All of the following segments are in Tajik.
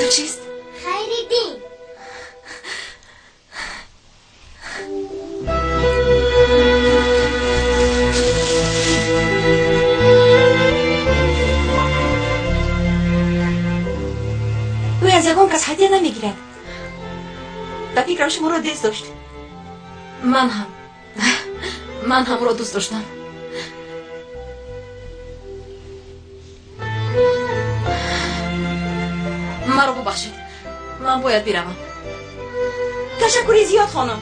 Номи ту чист? Хайриддин. Ӯ аз ягон кас ҳадя намегирад. Ба фикрам шуморо дӯст дошт. Ман ҳам. Ман ҳам ӯро дӯст доштам. Маро бубахшед. Ман бояд биравам. Ташаккури зиёд, хонум.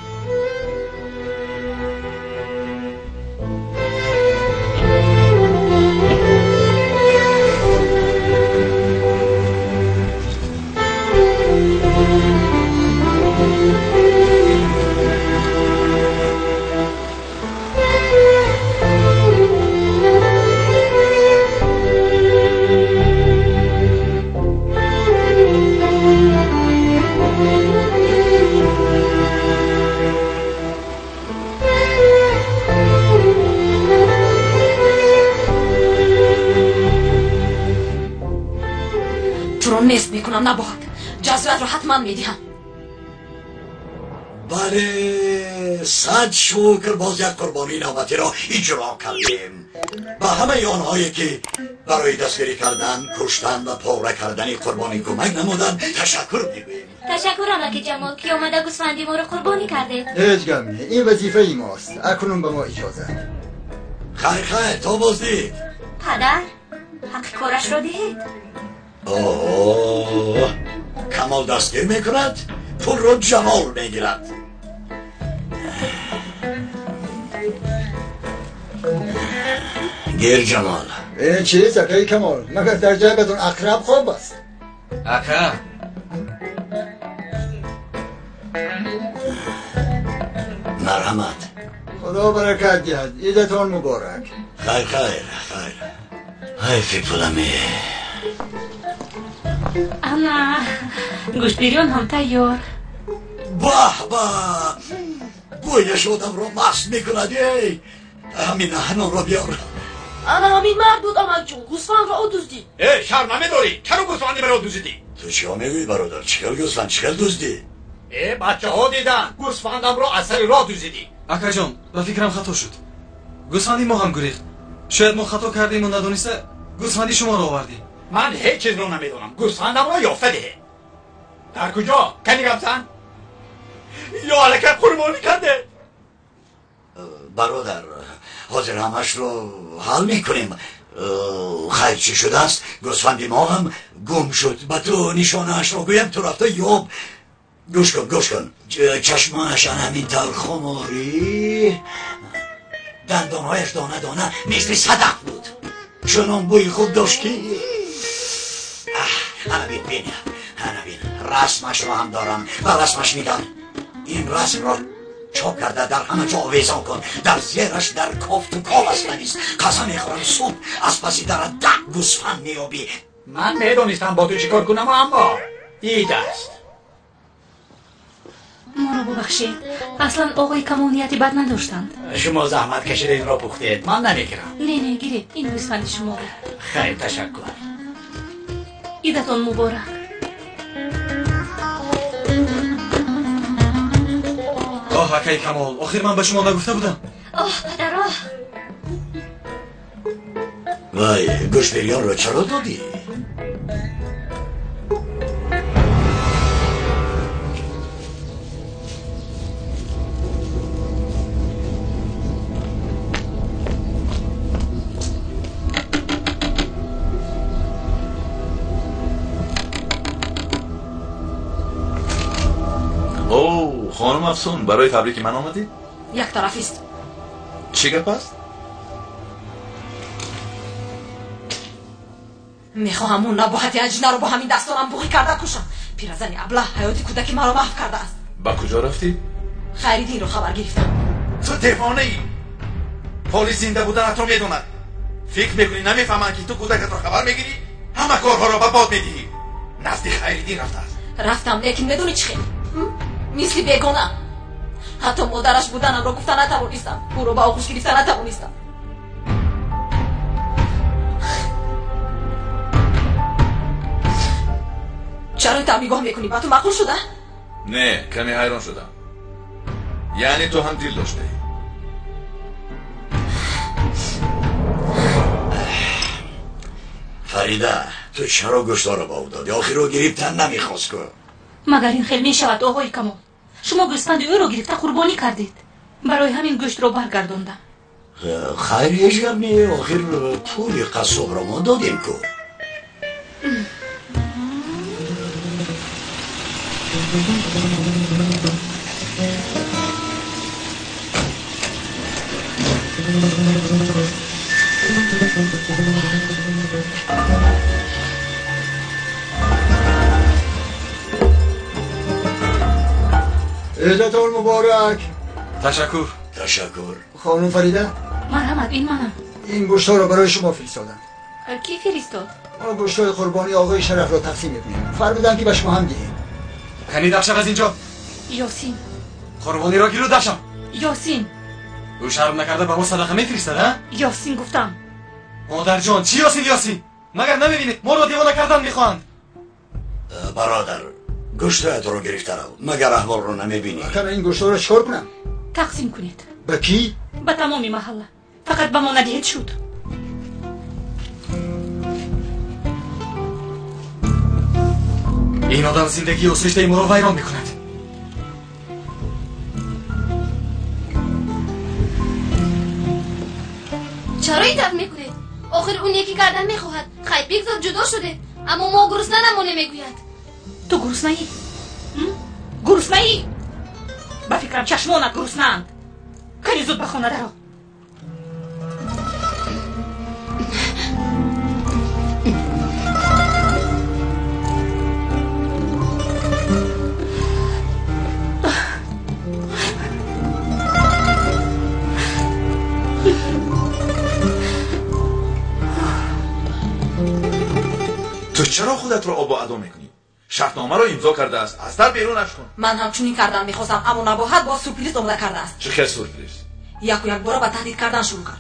Нест мекунам, набоҳад. Ҷазоятро ҳатман медиҳам. Бале, сад шукр, боз як қурбонии навбатиро иҷро кардем. Ба ҳамаи онҳое ки барои дастгирӣ кардан, куштан ва пора кардани қурбонӣ кӯмак намуданд, ташаккур мегӯем. Ташаккур, амаки Ҷамол, ки омада гӯсфанди моро қурбонӣ кардед. Ҳеҷ гап не, ин вазифаи мост. Акнун ба мо иҷозат. Хайр, хайр, то боздид. Падар, ҳаққи корашро диҳед. Оҳ, Камол дастгир мекунад, пулро Ҷамол мегирад. Гир, Ҷамол. Ин чиз, акаи Камол, магар дар ҷайбатон ақраб хоб аст? Ака. Марҳамат. Худо баракат диҳад. Идатон муборак. Хайр, хайр, хайр. Ҳайфи пуламе. Ана, гӯштбирён ҳам тайёр. Баҳ ба! Бӯяш одамро маст мекунад, эй! Ҳамин нонро биёр. Ана ҳамин мард буд, амакҷон, гӯсфандро ӯ дуздид. Э, шарм намедорӣ? Чаро гӯсфанди маро дуздидӣ? Ту чиҳо мегӯӣ, бародар? Чӣ хел гӯсфанд, чӣ хел дуздӣ? Э, бачаҳо диданд, гӯсфандамро аз сари роҳ дуздидӣ. Акаҷон, ба фикрам хато шуд. Гӯсфанди мо ҳам гурехт. Шояд мо хато кардему надониста гӯсфанди шуморо овардем. Ман ҳеҷ чизро намедонам. Гӯсфандамро ёфта диҳед. Дар куҷо? Кани гапзан? Ё аллакай қурбонӣ карде? Бародар, ҳозир ҳамашро ҳал мекунем. Хайр, чӣ шудааст? Гӯсфанди мо ҳам гум шуд. Ба ту нишонаашро гӯям, ту рафта ёб. Гӯш кун, гӯш кун. Чашмонаш ҳамин тавр хуморӣ, дандонҳояш дона дона мисли садаф буд. Чунон бӯи хуб дошт ки ана бин, бин, ана бин, расмашро ҳам дорам ва расмаш медам. Ин расмро чоп карда дар ҳама ҷо овезон кун. Дар зераш дар кофту ков аст навис. Қасам мехӯрам, субҳ аз паси дара 10 гӯсфанд меёбӣ. Ман медонистам бо ту чӣ кор кунам, аммо ид аст. Моро бубахшед. Аслан оғои Камол нияти бад надоштанд. Шумо заҳмат кашида инро пухтед. Ман намегирам. Не, не, гиред. Ин гӯсфанди шумо буд. Хайр, ташаккур. Идатон муборак. Оҳ, акаи Камол, охир ман ба шумо нагуфта будам. Оҳ, падар, оҳ. Вай, гӯштбирёнро чаро додӣ? Хонум Афсун, барои табрики ман омадӣ? Як тарафист. Чӣ гап аст? Мехоҳам он набоҳати аҷинаро бо ҳамин дастонам буғӣ карда кушам. Пиразани аблаҳ ҳаёти кӯдаки маро маҳв кардааст. Ба куҷо рафтӣ? Хайриддинро хабар гирифтам. Ту девонаӣ. Ҳоли зинда буданатро медонад. Фикр мекунӣ намефаҳманд ки ту кӯдакатро хабар мегирӣ? Ҳама корҳоро ба бод медиҳӣ. Назди Хайриддин рафтааст. Рафтам, лекин медонӣ чӣ хел? Мисли бегона. Ҳатто модараш буданамро гуфта натавонистам. Ӯро ба оғӯш гирифта натавонистам. Чаро ин тавр нигоҳ мекунӣ? Ба ту маъқул шуда? Не, каме ҳайрон шудам. Яъне ту ҳам дил доштаӣ. Фарида, ту чаро гӯштҳоро ба ӯ додӣ? Охир ӯ гирифтан намехост ку. Магар ин хел мешавад, оғои Камол? Шумо гӯсфанди ӯро гирифта қурбонӣ кардед. Барои ҳамин гӯштро баргардондам. Хайр, ҳеҷ гап не. Охир пули қассобро мо додем ку. عیدتون مبارک. تشکر. تشکر. خانم فریده؟ مرحمت، این منم. این گوشت‌ها رو برای شما فرستادم. کی فرستاد؟ ما گوشت‌های قربانی آقای شرف را تقسیم می‌کنیم. فرمودن که به شما هم دهیم. کنی دفشم از اینجا. یاسین. قربانی را گیرو دفشم. یاسین. او شرم نکرده به ما صدقه میفرستد ها؟ یاسین گفتم. مادر جان، چی یاسین یاسین؟ مگر نمی‌بینید ما را دیوانه کردن می‌خواهند؟ برادر، گوشت‌هایت رو گرفته رو. مگر احوال رو نمی‌بینی؟ کم این گوشت‌ها رو چکار کنم؟ تقسیم کنید. به کی؟ به تمام محله. فقط به ما ندهید شد. این آدم زندگی و سجده ما رو ویران می‌کند. چرا این طرف میکنید؟ آخر اون یکی کردن میخواهد. خیر بگذار جدا شده، اما ما گرسنه نمونه میگوید. تو گرسنه ای؟ گرسنه ای؟ به فکرم چشمانت گرسنه‌اند. خیلی زود به خانه درآ. تو چرا خودت را آب و ادا میکنی؟ شرطنامه را امضا کرده است، از در بیرونش کن. من همچنین کردن میخواستم، اما نباهت با سورپریز آماده کرده است. چه خیر سورپریز؟ یک و یک باره به تهدید کردن شروع کرد.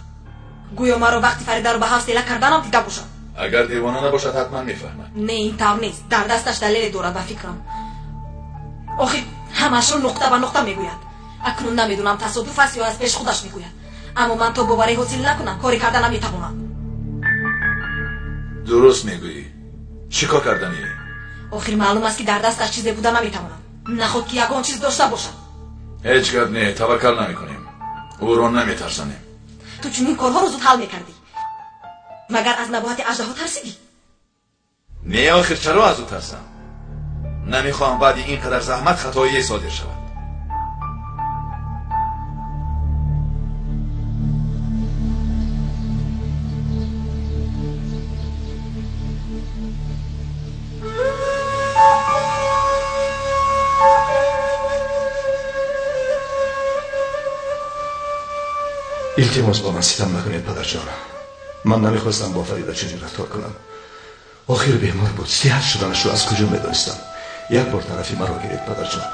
گویا مرا وقتی فریده رو به حوض تیله کردنم دیده باشد. اگر دیوانه نباشد حتما میفهمد. نه این طور نیست، در دستش دلیل دارد به فکرم. آخر همش رو نقطه به نقطه میگوید. اکنون نمیدونم تصادف است یا از پیش خودش میگوید، اما من تا باوری حاصل نکنم کاری کردن نمیتوانم. درست میگویی. چیکار کردنی؟ آخر معلوم است که در دستش چیزی بوده نمیتوانم. نخود که یگان چیز داشته باشد. هیچ گپ نه، توکل نمیکنیم. او را نمیترسانیم. تو چنین کارها رو زود حل میکردی. مگر از نباهت اژدها ترسیدی؟ نه آخر چرا از او ترسم؟ نمیخواهم بعد اینقدر زحمت خطایی صادر شود. илтимос ба ман ситам накунед падарҷон. Ман намехостам бо Фарида чунин рафтор кунам. Охир бемор буд, сиҳат шуданашро аз куҷо медонистам? Як бор тарафи маро гиред падарҷон.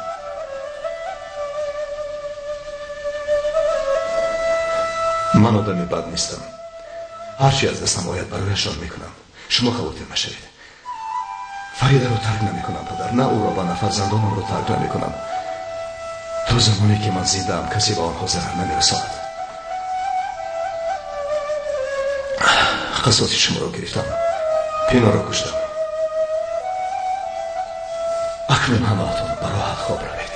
Ман одами бад нестам. Ҳарчи аз дастам ояд барояшон мекунам. Шумо хавотир машавед. Фаридаро тарк намекунам падар, на ӯро ва на фарзандонамро тарк намекунам. То замоне ки ман зиндаам касе ба онҳо зарар намерасонад. Қасоси шуморо гирифтам, Пиноро куштам. Акнун ҳамаатон ба роҳат хоб равед.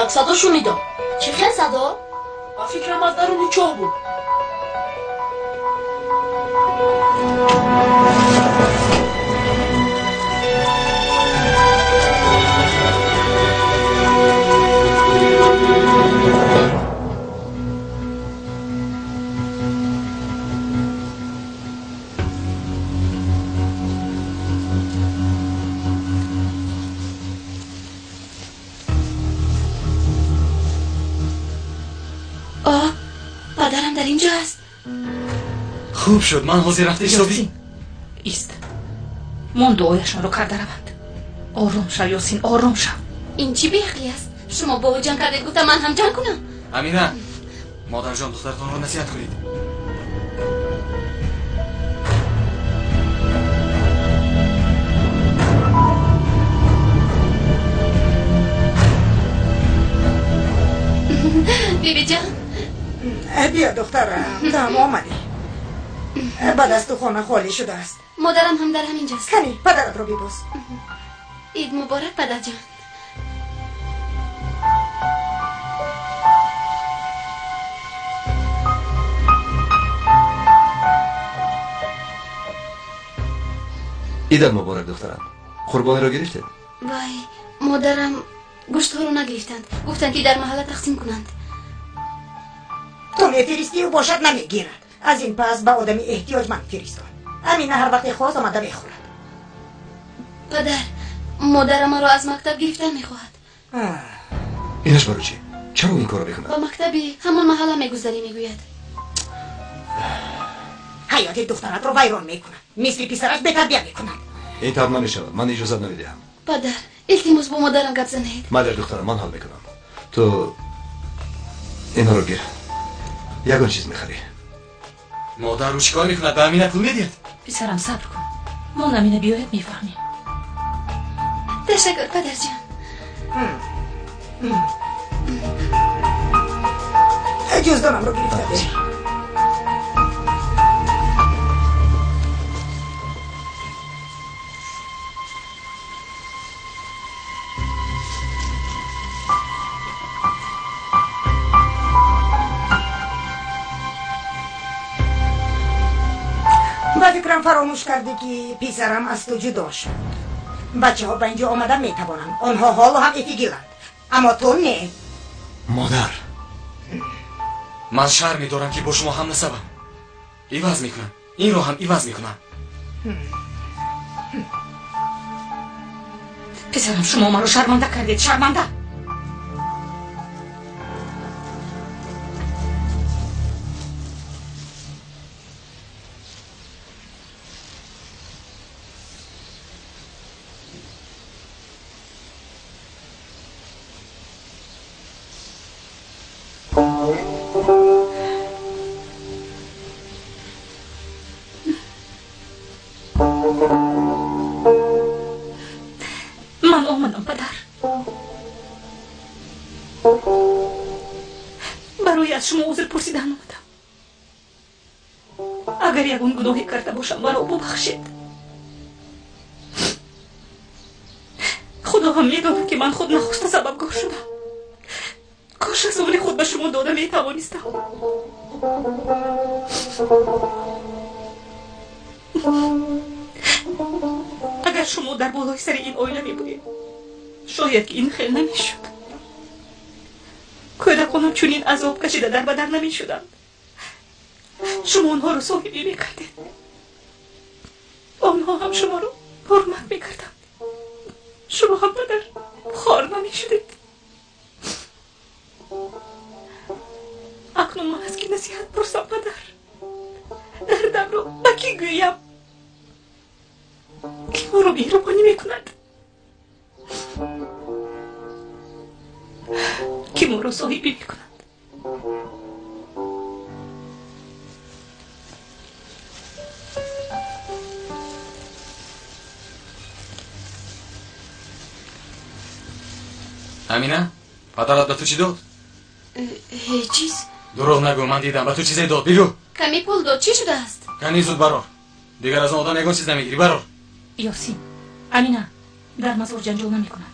Як садо шунидам. Чӣ хел садо? Ба фикрам аз даруни чоҳ буд. онҷо аст. Хуб шуд, ман ҳозир рафта ҳисоби. Ист. Мон дуояшонро карда раванд. Ором шав, Ёсин, ором шав. Ин чӣ беақлӣ аст? Шумо бо ӯ ҷанг кардед, гуфта ман ҳам ҷанг кунам. Амина, модарҷон, духтаратонро насиҳат кунед. Бибиҷон. Биё, духтарам, ту ҳам омадӣ. Ба дасту хона холӣ шудааст. Модарам ҳам дар ҳамин ҷост. Кани, падаратро бибӯс. Ид муборак, падарҷон. Идат муборак, духтарам. Қурбониро гирифтед? Вай, модарам гӯштҳоро нагирифтанд. Гуфтанд, ки дар маҳалла тақсим кунанд. Ту мефиристию бошад намегирад. Аз ин пас ба одами эҳтиёҷманд фиристон. Амина ҳар вақте хост омада мехӯрад. Падар, модарам маро аз мактаб гирифтан мехоҳад. Инаш барои чӣ? Чаро ин корро мекунад? Ба мактаби ҳамон маҳалла мегузарӣ, мегӯяд. Ҳаёти духтаратро вайрон мекунад. Мисли писараш бетарбия мекунад. Ин тавр намешавад. Ман иҷозат намедиҳам. Падар, илтимос бо модарам гап занед. Майли, духтарам, ман ҳал мекунам. Ту инҳоро гир. Ягон чиз мехарӣ. Модар, ӯ чӣ кор мекунад? Ба Амина пул медиҳад? Писарам, сабр кун. Мон Амина биёяд, мефаҳмем. Ташаккур, падарҷон. Ҷуздонамро гирифта бер. Ба фикрам фаромӯш кардӣ, ки писарам аз ту ҷудо шуд. Бачаҳо ба инҷо омада метавонанд. Онҳо ҳоло ҳам эфигиланд. Аммо ту не. Модар, ман шарм медорам, ки бо шумо ҳамнасабам. Иваз мекунам. Инро ҳам иваз мекунам. Писарам, шумо маро шарманда кардед, шарманда. Ман омадам, падар. Барои аз шумо узр пурсидан омадам. Агар ягон гуноҳе карда бошам, маро бубахшед. Худо ҳам медонад, ки ман худ нахоста сабабгор шудам. Кош аз они худ ба шумо дода метавонистам. Агар шумо дар болои сари ин оила мебудед, шояд ки ин хел намешуд. Кӯдаконам чунин азоб кашида дар ба дар намешуданд. Шумо онҳоро соҳибӣ мекардед. Онҳо ҳам шуморо ҳурмат мекарданд. Шумо ҳам, падар, хор намешудед. Акнун ман аз ки насиҳат пурсам, падар? Дардамро ба кӣ гӯям? Ки моро меҳрубонӣ мекунад? Ки моро соҳибӣ мекунад? Амина, падарат ба ту чӣ дод? Ҳеҷ чиз. Дурӯғ нагӯ, ман дидам, ба ту чизе дод. Бигӯ. Ками пул дод, чӣ шудааст? Кани зуд барор. Дигар аз он одам ягон чиз намегирӣ. Барор. Ёсин, Амина, дар мазор ҷанҷол намекунад.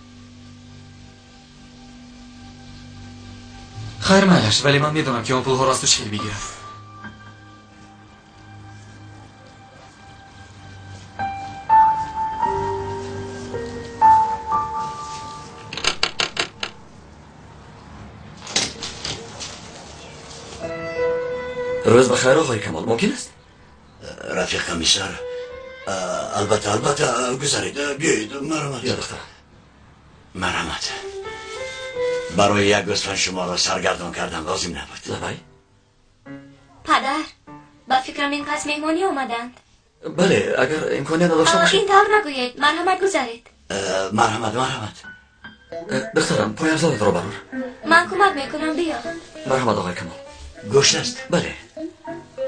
Хайр, майлаш, вале ман медонам, ки он пулҳоро аз ту чӣ хел бигирад. Рӯз ба хайр, оғои Камол, мумкин аст? Рафиқ комиссар, албатта, албатта, гузаред, биёед, марҳамат. Биё, духтарам. Марҳамат. Барои як гӯсфанд шуморо саргардон кардан лозим набуд. Лабай. Падар, ба фикрам ин кас меҳмонӣ омаданд. Бале, агар имконият надошта бошад. Ин тавр нагӯед, марҳамат гузаред. Марҳамат, марҳамат. Духтарам, пойафзолатро барор. Ман кӯмак мекунам, биё. Марҳамат, оғои Камол. Гӯшт аст? Бале.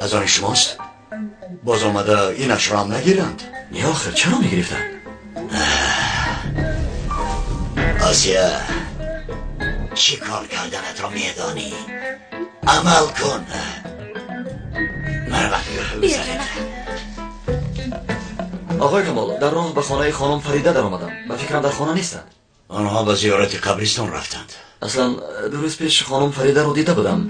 Аз они шумост? Боз омада инашро ҳам нагиранд? Не, охир, чаро мегирифтанд? Осия, чӣ кор карданатро медонӣ? Амал кун. Марҳамат. Биё, ҷонакам. Оғои Камол, дар роҳ ба хонаи хонум Фарида даромадам. Ба фикрам дар хона нестанд. Онҳо ба зиёрати қабристон рафтанд. Аслан 2 рӯз пеш хонум Фаридаро дида будам.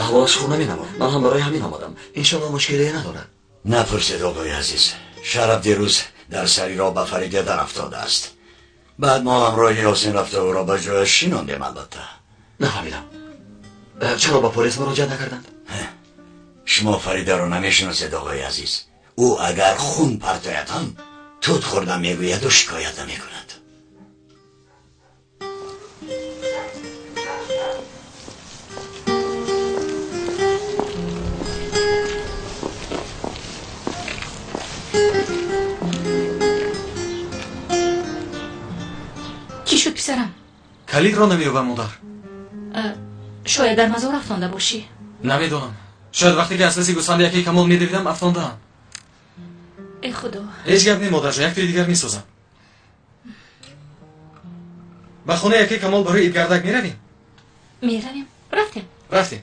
Аҳволаш хуб наменамуд. Ман ҳам барои ҳамин омадам. Иншоалло мушкиле надорад. Напурсед, оғои азиз. Шараф дирӯз дар сари роҳ ба Фарида дарафтодааст. Баъд мо ҳамроҳи Ёсин рафта ӯро ба ҷояш шинондем, албатта. Нафаҳмидам. Чаро ба полис муроҷиат накарданд? Шумо Фаридаро намешиносед, оғои азиз. Ӯ агар хун партояд ҳам тут хӯрда мегӯяду шикоят намекунад. Чӣ шуд, писарам? Калидро намеёбам, модар. Шояд дар мазор афтонда бошӣ. Намедонам. Шояд вақте ки аз паси гӯсфанди яке Камол медавидам, афтондаам. Эй худо. Ҳеҷ гап не, модарҷон, як тои дигар месозам. Ба хонаи яке Камол барои идгардак меравем? Меравем. Рафтем. Рафтем.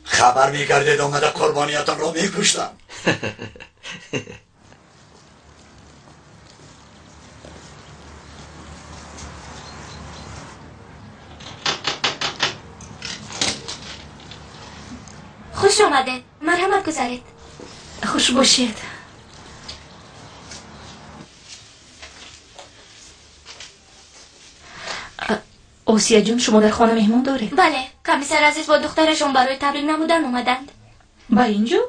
Хабар мекардед, омада қурбониятонро мекуштам. Хуш омадед, марҳамат гузаред. Хуш бошед. Осия ҷон, шумо дар хона меҳмон доред? Бале, комиссар азиз бо духтарашон барои табрик намудан омаданд. Ба инҷо?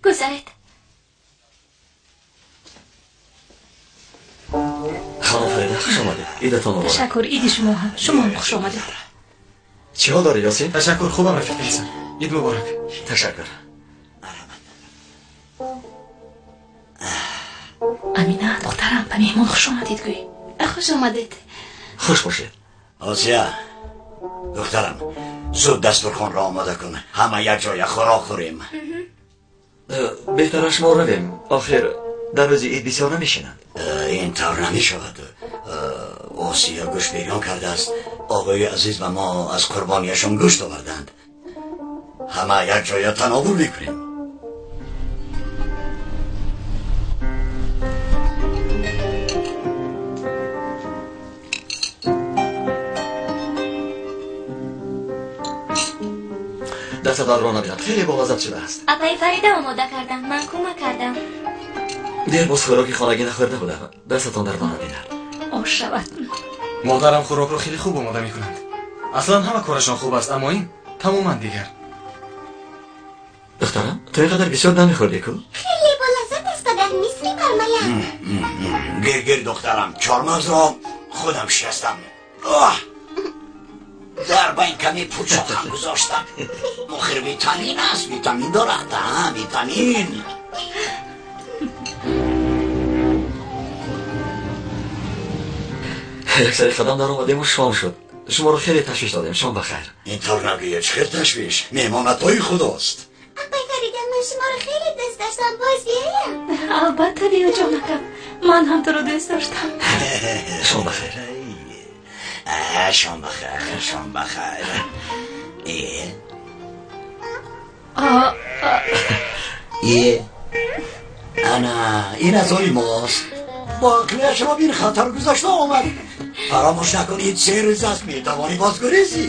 Гузаред. Хонум Фарида, хуш омадед. Идатон муборак. Ташаккур, иди шумо ҳам. Шумо ҳам хуш омадед. Чӣ ҳол дорӣ, Ёсин? Ташаккур, хубам, рафиқ комиссар. Ид муборак. Ташаккур. Амина, духтарам, ба меҳмон хуш омадед гӯй. Хуш омадед. Хуш бошед. Осия, духтарам, зуд дастурхонро омода кун. Ҳама як ҷоя хӯрок хӯрем. Беҳтараш мо равем. Охир дар рӯзи ид бисёр намешинанд. Ин тавр намешавад. Осия гӯшт бирён кардааст. Оғои азиз ба мо аз қурбонияшон гӯшт оварданд. Ҳама як ҷоя тановул мекунем. Дастатонро набинам, хеле болаззат шудааст. Апаи Фарида омода кардам, ман кӯмак кардам. Дер боз хӯроки хонагӣ нахӯрда будам. Дастатон дард набинад. Ош шавад. Модарам хӯрокро хеле хуб омода мекунанд. Аслан ҳама корашон хуб аст, аммо ин тамоман дигар. Духтарам, ту ин қадар бисёр намехӯрдӣ ку? Хеле болаззат аст, падар, мисли мармалад. Гир гир, духтарам, чормағзро худам шикастам. Оҳ! Дар байн каме пучоқ ҳам гузоштам. Охир витамин аст, витамин дорад, витамин. Як сари қадам даромадему шом шуд. Шуморо хеле ташвиш додем. Шом бахайр. Ин тавр нагӯед, чӣ хел ташвиш? Меҳмон атои худост. Апаи Фарида, ман шуморо хеле дӯст доштам. Боз биёям? Албатта биё, ҷонакам. Ман ҳам туро дӯст доштам. Шом бахайр. Шом бахайр, шом бахайр. Ана, ин аз ои мост. Бо ақлияшро бин, хатар гузашта омад. Фаромӯш накунед, 3 рӯз аст, метавонӣ бозгурезӣ.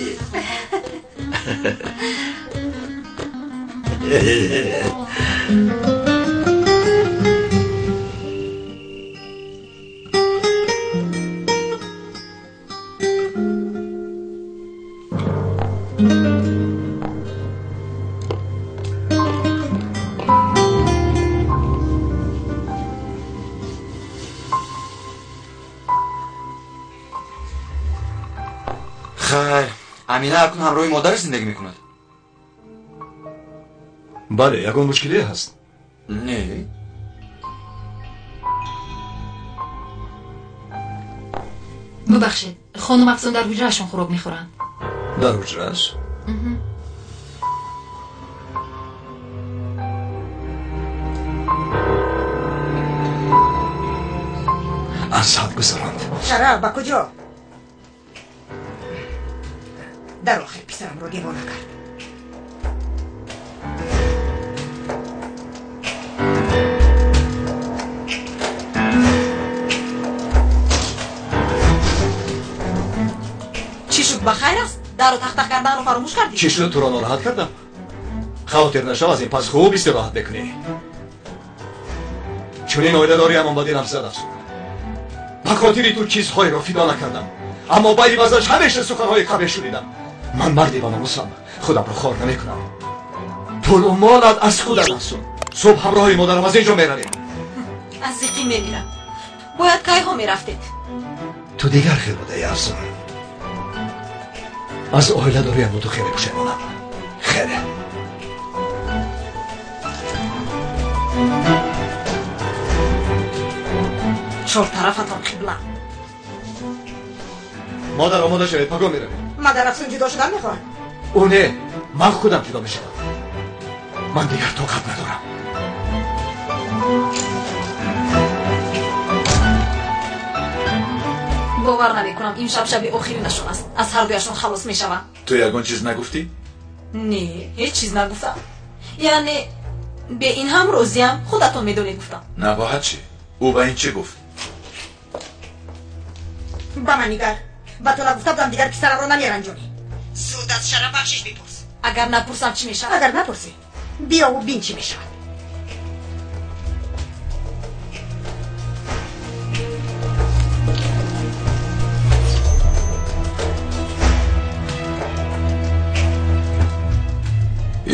Амина акнун ҳамроҳи модараш зиндагӣ мекунад. Бале, ягон мушкиле ҳаст? Не. Бубахшед, хонум Афзун дар ҳуҷраашон хӯрок мехӯранд. Дар ҳуҷрааш? Аз ҳад гузаронд. Шараф, ба куҷо? Дар охир писарамро девона кард. Чӣ шуд, ба хайр аст? Дару тахтах карданро фаромӯш кардӣ? Чӣ шуд, туро нороҳат кардам? Хавотир нашав, аз ин пас хуб истироҳат мекунӣ. Чунин оиладориам он ба дилам зад, Афсун. Ба хотири ту чизҳоеро фидо накардам, аммо ба ивазаш ҳамеша суханҳои қабеҳ шунидам. Ман марди ба номусам, худамро хор намекунам. Пулу молат аз худат, Афсун. Субҳ ҳамроҳи модарам аз ин ҷо меравем. Аз зиқӣ мемирам. Бояд кайҳо мерафтед? Ту дигар хел будаи, Афсун. Аз оиладориам бо ту хеле пушаймонам. Хеле. Чортарафатон қибла. Модар, омода шавед, пагоҳ меравем. Магар Афсун ҷудо шудан мехоҳад? Ӯ не, ман худам ҷудо мешавам. Ман дигар тоқат надорам. Бовар намекунам, имшаб шаби охиринашон аст. Аз ҳардуяшон халос мешавам. Ту ягон чиз нагуфтӣ? Не, ҳеҷ чиз нагуфтам. Яъне бе ин ҳам розиям, худатон медонед гуфтам. Набоҳад чӣ? Ӯ ба ин чӣ гуфт? Ба ман нигар. Ба ту нагуфта будам, дигар писарамро намеранҷонӣ. Зуд аз Шараф бахшиш бипурс. Агар напурсам чӣ мешавад? Агар напурсӣ, биёву бин чӣ мешавад.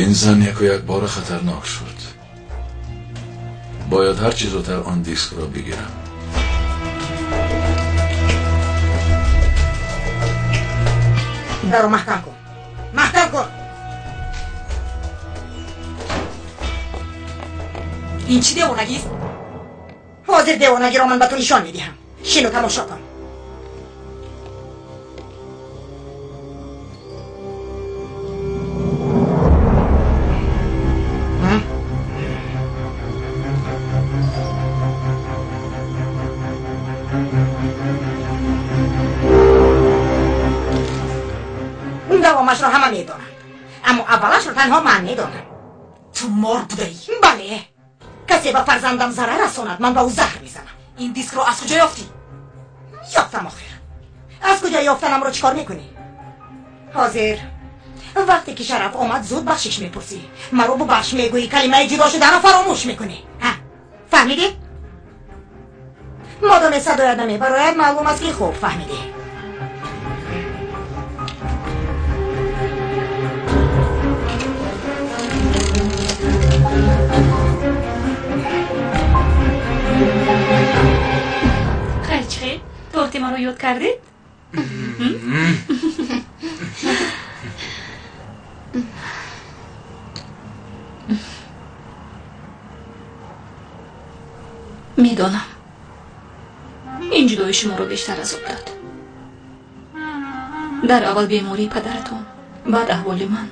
Ин зан яку якбора хатарнок шуд. Бояд ҳарчи зудтар он дискро бигирам. Даро маҳкам кун, маҳкам кун. Ин чӣ девонагист? Ҳозир девонагиро ман ба ту нишон медиҳам. Шину тамошо кун. Давомашро ҳама медонанд, аммо аввалашро танҳо ман медонам. Ту мор будаӣ? Бале. Касе ба фарзандам зарар расонад, ман ба ӯ заҳр мезанам. Ин дискро аз куҷо ёфтӣ? Ёфтам охир. Аз куҷо ёфтанамро чӣ кор мекунӣ? Ҳозир вақте ки Шараф омад, зуд бахшиш мепурсӣ. Маро бубахш мегӯӣ, калимаи ҷудо шуданро фаромӯш мекунӣ. Фаҳмидӣ? Модоме садоят намебарояд, маълум аст ки хуб фаҳмидӣ. Хайр, чӣ хел? Торти маро ёд кардед? Медонам, ин ҷудои шуморо бештар азоб дод. Дар аввал бемории падаратон, баъд аҳволи ман.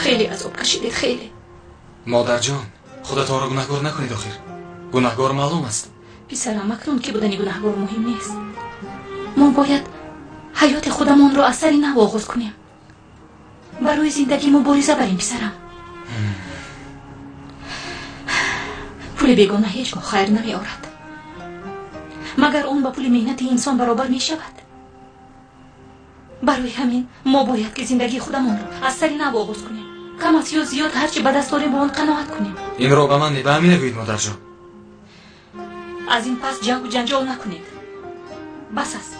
Хеле азоб кашидед, хеле. Модарҷон, худатонро гунаҳгор накунед охир. Гунаҳгор маълум аст. Писарам, акнун ки будани гунаҳгор муҳим нест. Мо бояд ҳаёти худамонро аз сари нав оғоз кунем. Барои зиндагӣ мубориза барем, писарам. Пули бегона ҳеҷ гоҳ хайр намеорад. Магар он ба пули меҳнати инсон баробар мешавад? Барои ҳамин мо бояд ки зиндагии худамонро аз сари нав оғоз кунем. Кам аст ё зиёд, ҳарчи ба даст дорем ба он қаноат кунем. Инро ба ман не, ба Амина гӯед, модарҷон. Аз ин пас ҷангу ҷанҷол накунед. Бас аст.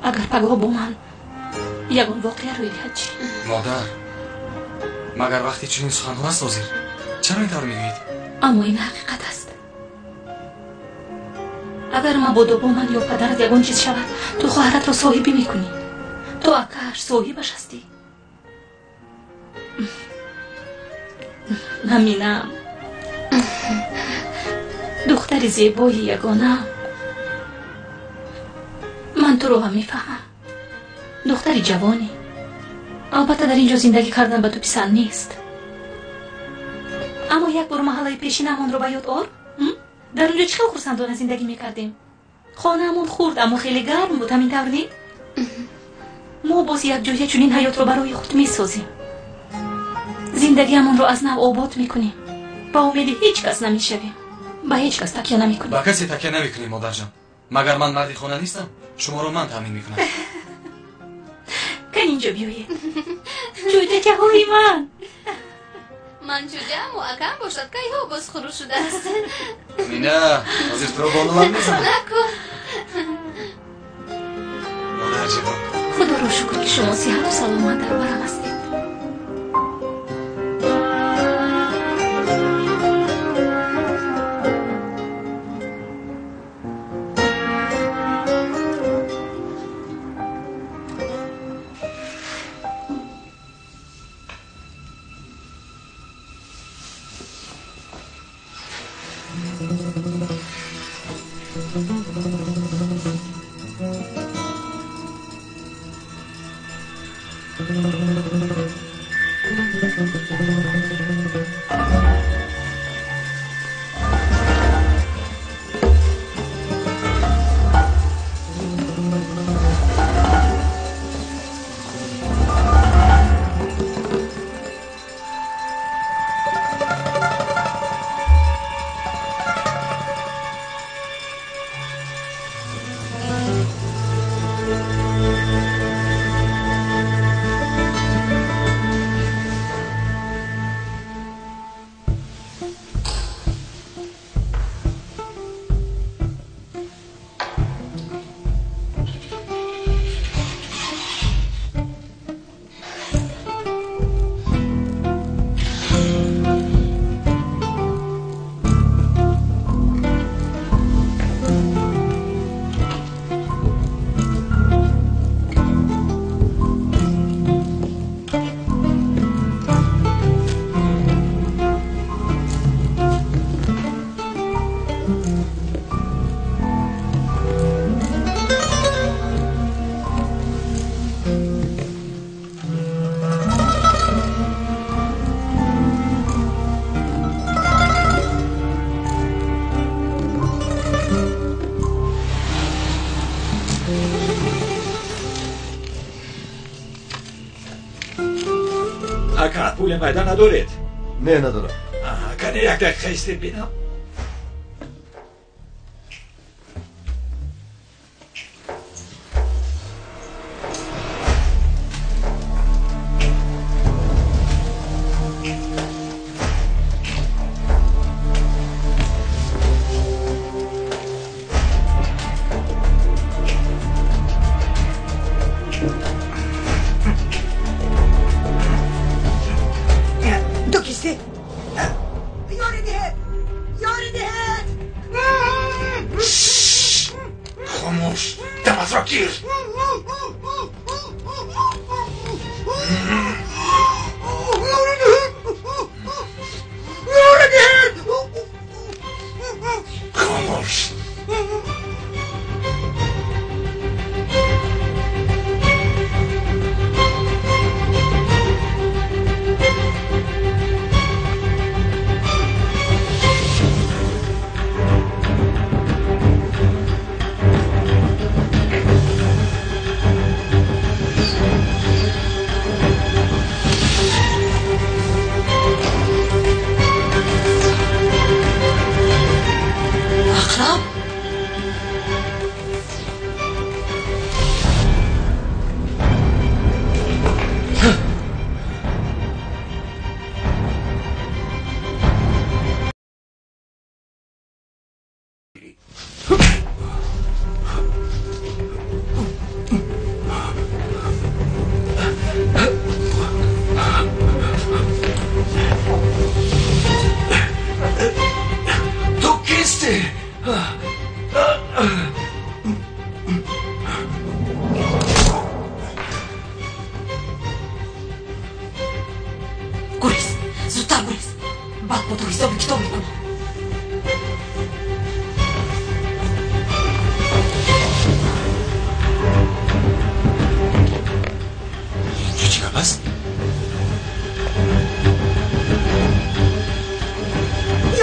Агар пагоҳ бо ман Ягон воқеа рӯй диҳад чӣ? Модар, магар вақти чунин суханҳо аст ҳозир? Чаро ин тавр мегӯед? Аммо ин ҳақиқат аст. Агар мабодо бо ман ё падарат ягон чиз шавад, ту хоҳаратро соҳибӣ мекунӣ. Ту акааш соҳибаш ҳастӣ. Аминам, духтари зебои ягонаам, ман туро ҳам мефаҳмам. Духтари ҷавонӣ. Албатта дар ин ҷо зиндагӣ кардан ба ту писанд нест. Аммо як бор маҳаллаи пешинамонро ба ёд ор. Дар он ҷо чӣ хел хурсандона зиндагӣ мекардем. Хонаамон хурд, аммо хеле гарм буд, ҳамин тавр не? Мо боз якҷоя чунин ҳаётро барои худ месозем. Зиндагиамонро аз нав обод мекунем. Ба умеди ҳеҷ кас намешавем. Ба ҳеҷ кас такя намекунем. Ба касе такя намекунем, модарҷон. Магар ман марди хона нестам? Шуморо ман таъмин мекунам. Кан инҷо биёед. Ҷӯҷачаҳои ман. Ман ҷӯҷааму акам бошад, кайҳо боз хурӯш шудааст. Мина, ҳозир туро болалам мезанам. Накун. Модарҷон. Худоро шукр, ки шумо сиҳату саломат дар барам ҳастед. Ака, пули майда надоред? Не, надорам. Кане як дақиқа истед бинам. Зудтар гурез. Баъд бо ту ҳисоби китоб мекунам. Чӣ гап аст?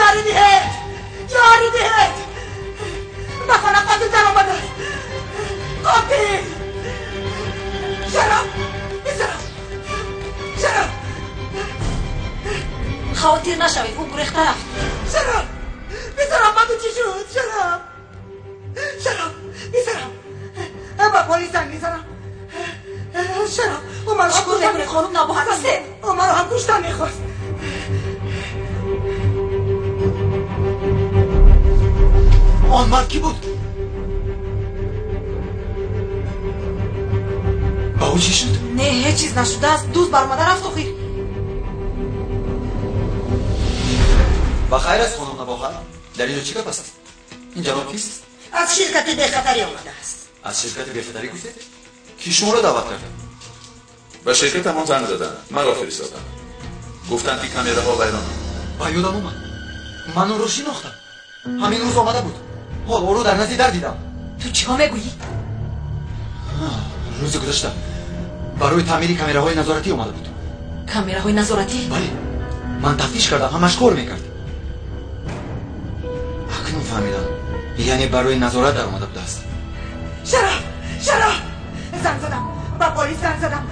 Ёри диҳед! Ёри диҳед! Ба хона қотил даромадааст! Қотил! Шараф! Писарам! Шараф! Хавотир нашавед, ӯ гурехта рафт. Шараф! Писарам, ба ту чӣ шуд? Шараф! Шараф! Писарам! Ба полис занг мезанам. Шараф! Ӯ маро чӣ кор мекунед, хонум Набоҳат? Ӯ маро ҳам куштан мехост. Он мард кӣ буд? Ба ӯ чӣ шуд? Не, ҳеҷ чиз нашудааст. Дузд баромада рафт охир. Ба хайр аст, хонум Набоҳат. Дар инҷо чӣ гап аст? Ин ҷаноб кист? Аз ширкати бехатарӣ омадааст. Аз ширкати бехатарӣ гуфтед? Ки шуморо даъват кард? Ба ширкатамон занг заданд, маро фиристоданд. Гуфтанд ки камераҳо вайронанд. Ба ёдам омад. Ман ӯро шинохтам. Ҳамин рӯз омада буд. Ҳол ӯро дар назди дар дидам. Ту чиҳо мегӯӣ? Рӯзи гузашта барои таъмири камераҳои назоратӣ омада буд. Камераҳои назоратӣ? Бале, ман тафтиш кардам, ҳамаш кор мекард. Акнун фаҳмидам, яъне барои назорат даромада будааст. Шараф! Шараф! Занг задам, ба полис занг задам,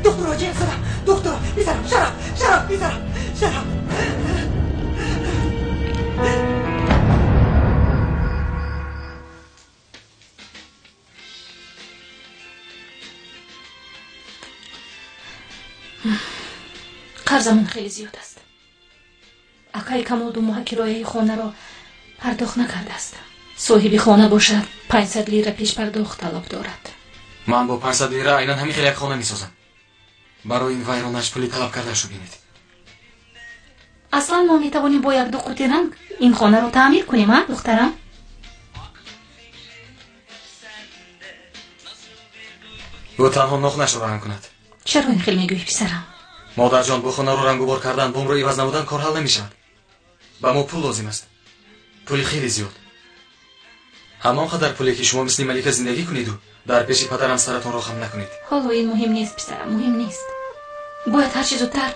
духтурро ҷеғ задам. Духтур, писарам, Шараф! Шараф, писарам, Шараф! Қарзамон хеле зиёд аст. Акаи Камол 2 моҳа кирояи хонаро пардохт накардааст. Соҳиби хона бошад 500 лира пешпардохт талаб дорад. Ман бо 500 лира айнан ҳамин хел як хона месозам. Барои ин вайронаш пули талаб кардаашро бинед. Аслан мо метавонем бо як-ду қути ранг ин хонаро таъмир кунем, а духтарам? Ӯ танҳо нохунашро ранг кунад. Чаро ин хел мегӯӣ, писарам? Модарҷон, бо хонаро рангубор кардан, бомро иваз намудан кор ҳал намешавад. Ба мо пул лозим аст. Пули хеле зиёд. Ҳамон қадар пуле ки шумо мисли малика зиндагӣ кунеду дар пеши падарам саратонро хам накунед. Ҳоло ин муҳим нест, писарам, муҳим нест. Бояд ҳарчи зудтар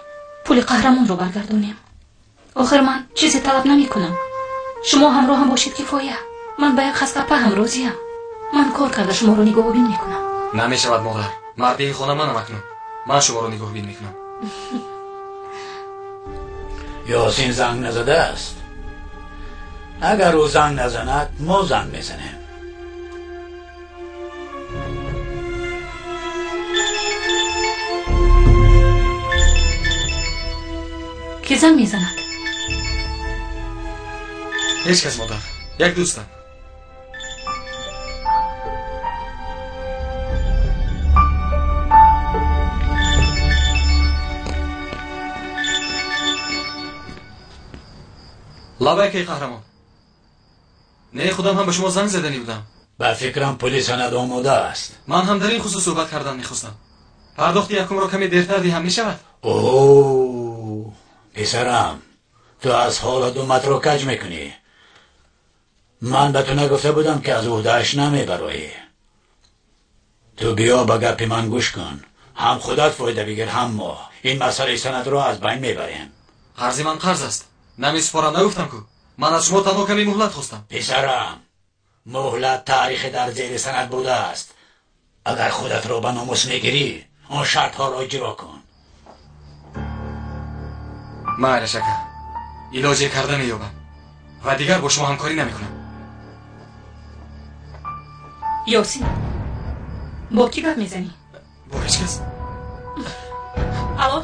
пули қаҳрамонро баргардонем. Охир ман чизе талаб намекунам. Шумо ҳамроҳам бошед кифоя. Ман ба як хастапа ҳам розиям. Ман кор карда шуморо нигоҳубин мекунам. Намешавад, модар. Марди ин хона манам акнун. Ман шуморо нигоҳубин мекунам. Ёсин занг назадааст. Агар ӯ занг назанад, мо занг мезанем. Ки занг мезанад? Ҳеҷ кас, модар. Як дӯстам. Лабайк, эй қаҳрамон. Не, худам ҳам ба шумо занг заданӣ будам. Ба фикрам пули санад омода аст. Ман ҳам дар ин хусус суҳбат кардан мехостам. Пардохти якумро каме дертар диҳам мешавад? О, писарам, ту аз ҳола думатро каҷ мекунӣ. Ман ба ту нагуфта будам ки аз ӯҳдааш намебароӣ. Ту биё ба гапи ман гӯш кун. Ҳам худат фоида бигир, ҳам мо. Ин масъалаи санадро аз байн мебарем. Қарзи ман қарз аст. Намесупорам, нагуфтам ку. Ман аз шумо танҳо каме муҳлат хостам. Писарам, муҳлат таърихи дар зери санад будааст. Агар худатро ба номус мегирӣ, он шартҳоро иҷро кун. Майлаш, ака, илоҷе карда меёбам ва дигар бо шумо ҳамкорӣ намекунам. Ёсин, бо кӣ гап мезанӣ? Бо ҳеҷ кас. Алло,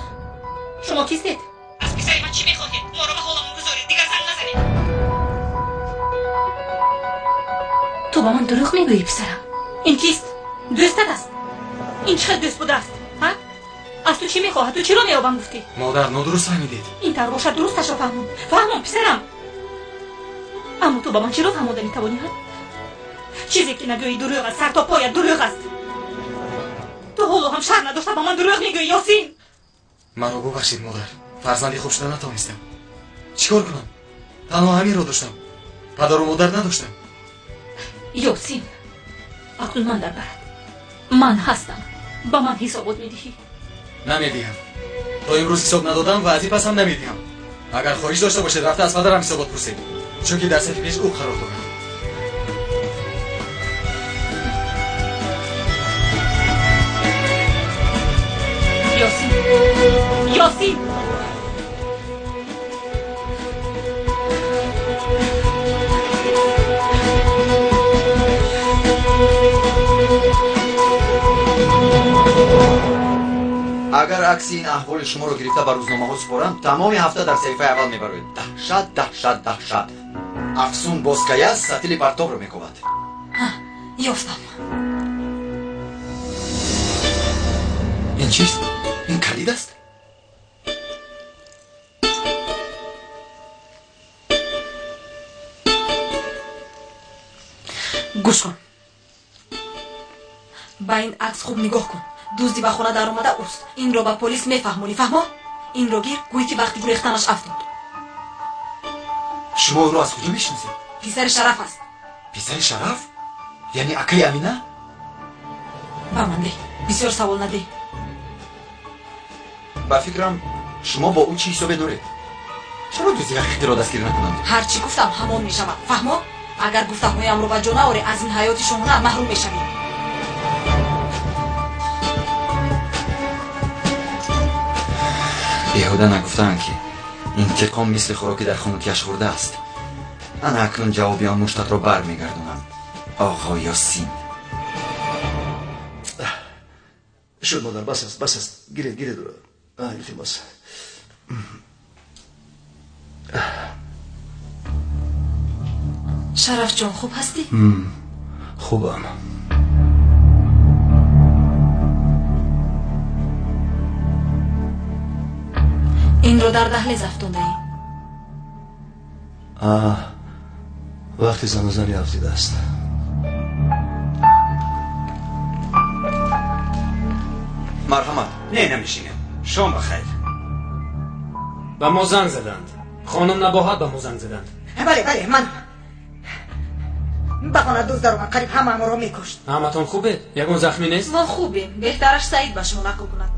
шумо кистед? Аз писари ман чӣ мехоҳед? Моро ба ҳоламон гузоред, дигар занг назанед. Ту ба ман дурӯғ мегӯӣ, писарам. Ин кист? Дӯстат аст? Ин чӣ хел дӯст будааст? Ҳа? Аз ту чӣ мехоҳад? Ту чиро меёбам гуфтӣ? Модар, нодуруст фаҳмидед. Ин тавр бошад, дурусташро фаҳмон. Фаҳмон, писарам. Аммо ту ба ман чиро фаҳмода метавонӣ, ҳа? Чизе ки нагӯӣ дурӯғ аст, сар то поят дурӯғ аст. Ту ҳоло ҳам шарм надошта ба ман дурӯғ мегӯӣ, Ёсин. Маро бубахшед, модар. Фарзанди хуб шуда натавонистам. Чӣ кор кунам? Танҳо ҳаминро доштам. Падару модар надоштам. Ёсин, акнун ман дар барат. Ман ҳастам. Ба ман ҳисобот медиҳӣ? Намедиҳам. То имрӯз ҳисоб надодам ва аз ин пас ҳам намедиҳам. Агар хоҳиш дошта бошед, рафта аз падарам ҳисобот пурсед, чунки дар сафи пеш ӯ қарор дорад. Ёсин, Ёсин! Агар акси ин аҳволи шуморо гирифта ба рӯзномаҳо супорам, тамоми ҳафта дар саҳифаи аввал мебароед. Даҳшат, даҳшат, даҳшат. Афсун боз кай аст, сатили партобро мекобад. Ёфтам. Ин чист? Ин калид аст? Гӯш кун, ба ин акс хуб нигоҳ кун. Дузди ба хона даромада ӯст. Инро ба полис мефаҳмонӣ, фаҳмо? Инро гир, гӯй ки вақти гурехтанаш афтод. Шумо ӯро аз куҷо мешиносед? Писари Шараф аст. Писари Шараф? Яъне акаи Амина? Ба ман деҳ, бисёр савол надеҳ. Ба фикрам, шумо бо ӯ чӣ ҳисобе доред? Чаро дузди ҳақиқиро дастгир накунанд? Ҳар чӣ гуфтам, ҳамон мешавад, фаҳмо? Агар гуфтаҳоямро ба ҷо наорӣ, аз ин ҳаёти шоҳона маҳрум мешавӣ. Беҳуда нагуфтаанд, ки интиқом мисли хӯроки дар хунукиаш хӯрда аст. Ана акнун ҷавоби он муштатро бармегардонам, оғо Ёсин. Шуд, модар, бас аст, бас аст. Гиред, гиред. Илтимос. Шарафҷон, хуб ҳастӣ? Хубам. Инро дар даҳлез афтондаӣ. Вақти занузанӣ афтидааст. Марҳамат. Не, намешинем. Шом ба хайр. Ба мо занг заданд. Хонум Набоҳат ба мо занг заданд. Бале, бале, ман ба хона дузд даромад, қариб ҳамаамонро мекушт. Ҳаматон хубед? Ягон захмӣ нест? Мо хубем. Беҳтараш Саид ба шумо нақл кунад.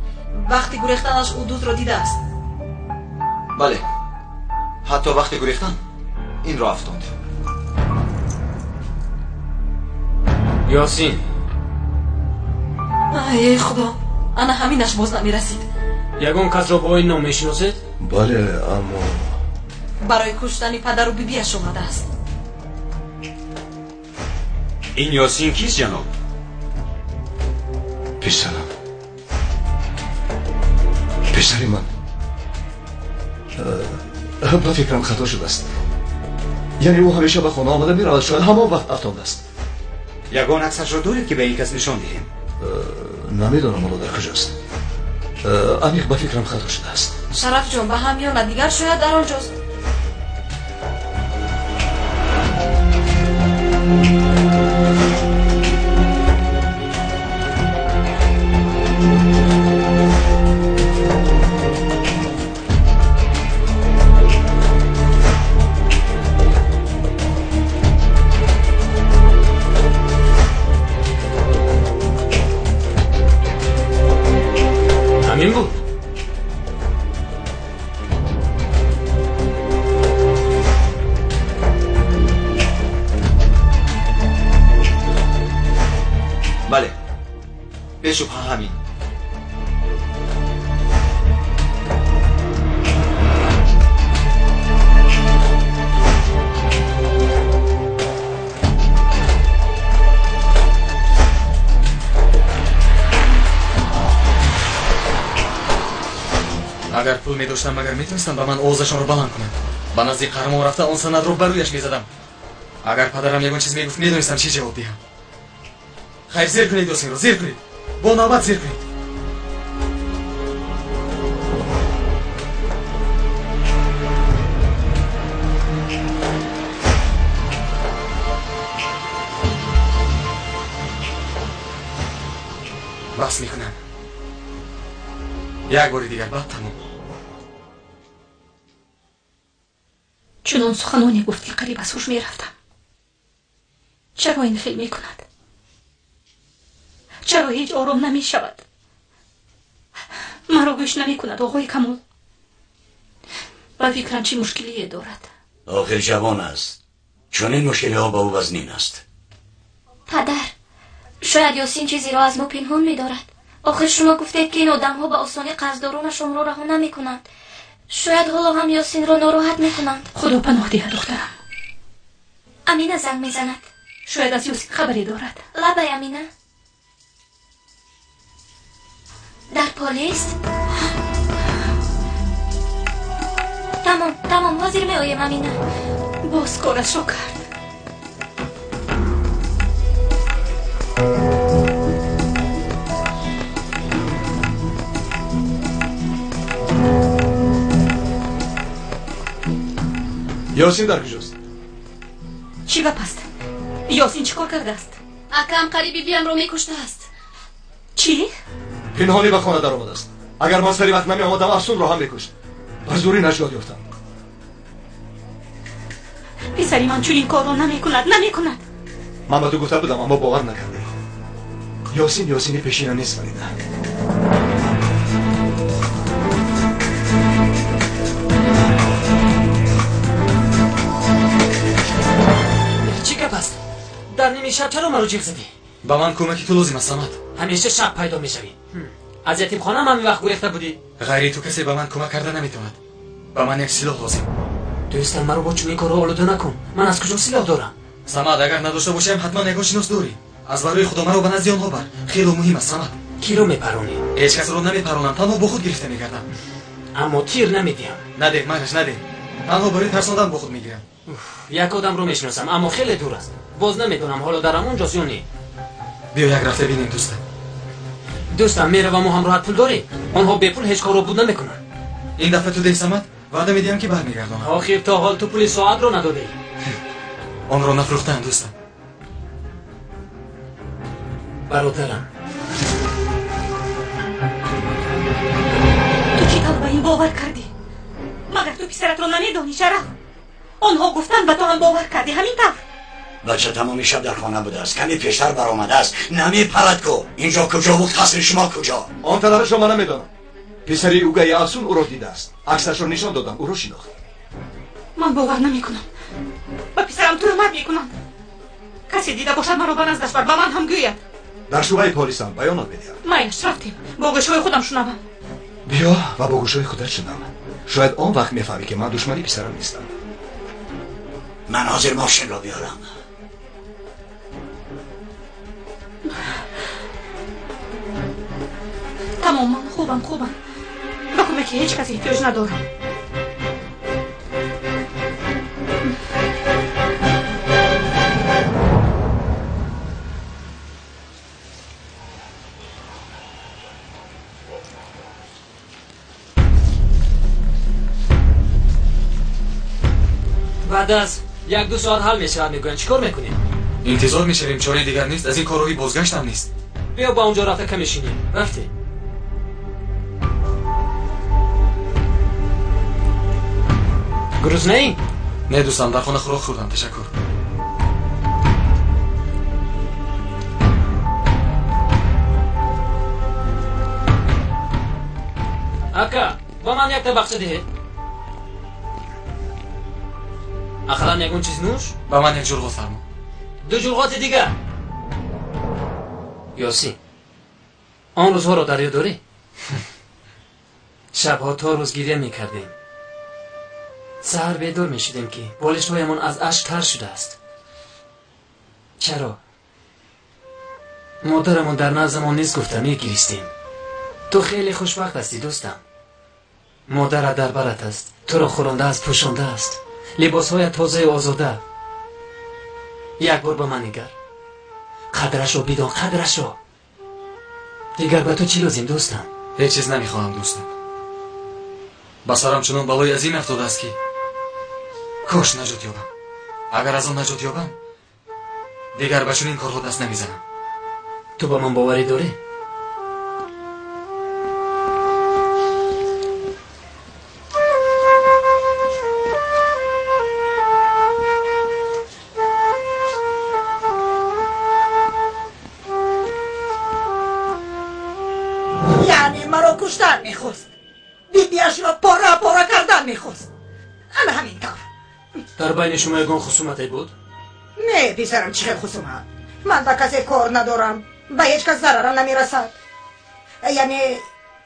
Вақти гурехтанаш ӯ дуздро дидааст. Бале, ҳатто вақти гурехтан инро афтонд. Ёсин. Эй худо, ана ҳаминаш боз намерасид. Ягон касро бо ин ном мешиносед? Бале, аммо барои куштани падару бибиаш омадааст. Ин Ёсин кист, ҷаноб? Писарам, писари ман. Ба фикрам, хато шудааст. Яъне ӯ ҳамеша ба хона омада меравад, шояд ҳамон вақт афтондааст. Ягон аксашро доред, ки ба ин кас нишон диҳем? Намедонам ҳоло дар куҷост. Аниқ ба фикрам, хато шудааст. Шарафҷон, ба ҳамёна дигар, шояд дар он ҷост. Ҳамин буд. Бале, бешубҳа ҳамин. Агар пул медоштам, магар метавонистам ба ман овозашонро баланд кунанд? Ба назди қаҳрамон рафта, он санадро ба рӯяш мезадам. Агар падарам ягон чиз мегуфт, медонистам чӣ ҷавоб диҳам. Хайр, зер кунед Ёсинро, зер кунед, бо навбат зер кунед. Бас мекунам. Як бори дигар, баъд тамом. Чунон суханоне гуфт, ки қариб аз ҳуш мерафтам. Чаро ин хел мекунад? Чаро ҳеҷ ором намешавад? Маро гӯш намекунад, оғои Камол. Ба фикрам чӣ мушкилие дорад. Охир ҷавон аст. Чунин мушкилиҳо ба ӯ вазнин аст. Падар, шояд Ёсин чизеро аз мо пинҳон медорад. Охир шумо гуфтед, ки ин одамҳо ба осонӣ қарздоронашонро раҳо намекунанд. Шояд ҳоло ҳам Ёсинро нороҳат мекунанд. Худо паноҳ диҳад, духтарам. Амина занг мезанад. Шояд аз Ёсин хабаре дорад. Лабай, Амина. Дар полис? Тамом, тамом, ҳозир меоем, Амина. Боз корашро кард. Ёсин дар куҷост? Чӣ гап аст? Ёсин чӣ кор кардааст? Акам қариб бибиамро мекуштааст. Чӣ? Пинҳонӣ ба хона даромадааст. Агар ман сари вақт намеомадам, Афсунро ҳам мекушт. Ба зӯрӣ наҷот ёфтам. Писари ман чунин корро намекунад, намекунад. Ман ба ту гуфта будам, аммо бовар накардӣ. Ёсин Ёсини пешина нест, Фарида. Чӣ гап аст? Дар ними шаб чаро маро ҷиғ задӣ? Ба ман кӯмаки ту лозим аст, Самад. Ҳамеша шаб пайдо мешавӣ. Аз ятимхона ҳам ҳамин вақт гурехта будӣ. Ғайри ту касе ба ман кӯмак карда наметавонад. Ба ман як силоҳ лозим. Дӯстам, маро бо чунин корҳо олуда накун. Ман аз куҷо силоҳ дорам? Самад, агар надошта бошем, ҳатман ягон шинос дорӣ. Аз барои худо маро ба назди онҳо бар. Хело муҳим аст, Самад. Киро мепаронӣ? Ҳеҷ касро намепаронам, танҳо бо худ гирифта мегардам. Аммо тир намедиҳам. Надеҳ, майлаш, надеҳ. Танҳо барои тарсондан бо худ мегирам. Як одамро мешиносам, аммо хеле дур аст. Боз намедонам ҳоло дар ҳамон ҷост ё не. Биё як рафта бинем, дӯстам. Дӯстам, мераваму ҳамроҳат пул дорӣ? Онҳо бепул ҳеҷ корро буд намекунанд. Ин дафъа ту деҳ, Самад. Ваъда медиҳам, ки бармегардонам. Охир то ҳол ту пули соатро надодаӣ. Онро нафрӯхтаам, дӯстам. Бародарам, ту чӣ тавр ба ин бовар кардӣ? Магар ту писаратро намедонӣ, Шараф? Онҳо гуфтанд, ба ту ҳам бовар кардӣ, ҳамин тавр? Бача тамоми шаб дар хона будааст. Каме пештар баромадааст. Намепарад ку. Инҷо куҷо буд? Қасри шумо куҷо? Он тарафашро ман намедонам. Писари угаи Афсун ӯро дидааст. Аксашро нишон додам, ӯро шинохт. Ман бовар намекунам. Ба писарам туҳмат мекунанд. Касе дида бошад, маро ба наздаш бар, ба ман ҳам гӯяд. Дар шӯъбаи полисам баёнот медиҳам. Майлаш, рафтем. Бо гӯшҳои худам шунавам. Биё ва бо гӯшҳои худат шунав. Шояд он вақт мефаҳмӣ, ки ман душмани писарам нестам. Ман ҳозир мошинро биёрам. Тамом, ман хубам, хубам. Ба кӯмаки ҳеҷ кас эҳтиёҷ надорам. Баъд аз як-ду соат ҳал мешавад, мегӯянд. Чӣ кор мекунем? Интизор мешавем, чораи дигар нест. Аз ин кор роҳи бозгаштам нест. Биё ба онҷо рафта каме шинем. Рафтем. Гуруснаӣ? Не, дӯстам, дар хона хӯрок хӯрдам, ташаккур. Ака, ба ман як табақча диҳед. Ақаллан ягон чиз нӯш? Ба ман як ҷурғот фармо. Ду ҷурғоти дигар. Ёсин, он рӯзҳоро дар ёд дорӣ? Шабҳо то рӯз гиря мекардем. Саҳар бедор мешудем, ки болиштҳоямон аз ашк тар шудааст. Чаро? Модарамон дар наздамон нест гуфта мегиристем. Ту хеле хушбахт ҳастӣ, дӯстам. Модарат дар барат аст, туро хӯрондааст, пӯшондааст. Либосҳоят тозаю озода. Як бор ба ман нигар. Қадрашро бидон, қадрашро. Дигар ба ту чӣ лозим, дӯстам? Ҳеҷ чиз намехоҳам, дӯстам. Ба сарам чунон балои азим афтодааст, ки кош наҷот ёбам. Агар аз он наҷот ёбам, дигар ба чунин корҳо даст намезанам. Ту ба ман боварӣ дорӣ? Куштан мехост. Ана ҳамин тавр. Дар байни шумо ягон хусумате буд? Не, писарам, чӣ хел хусумат? Ман ба касе кор надорам, ба ҳеҷ кас зарарам намерасад. Яъне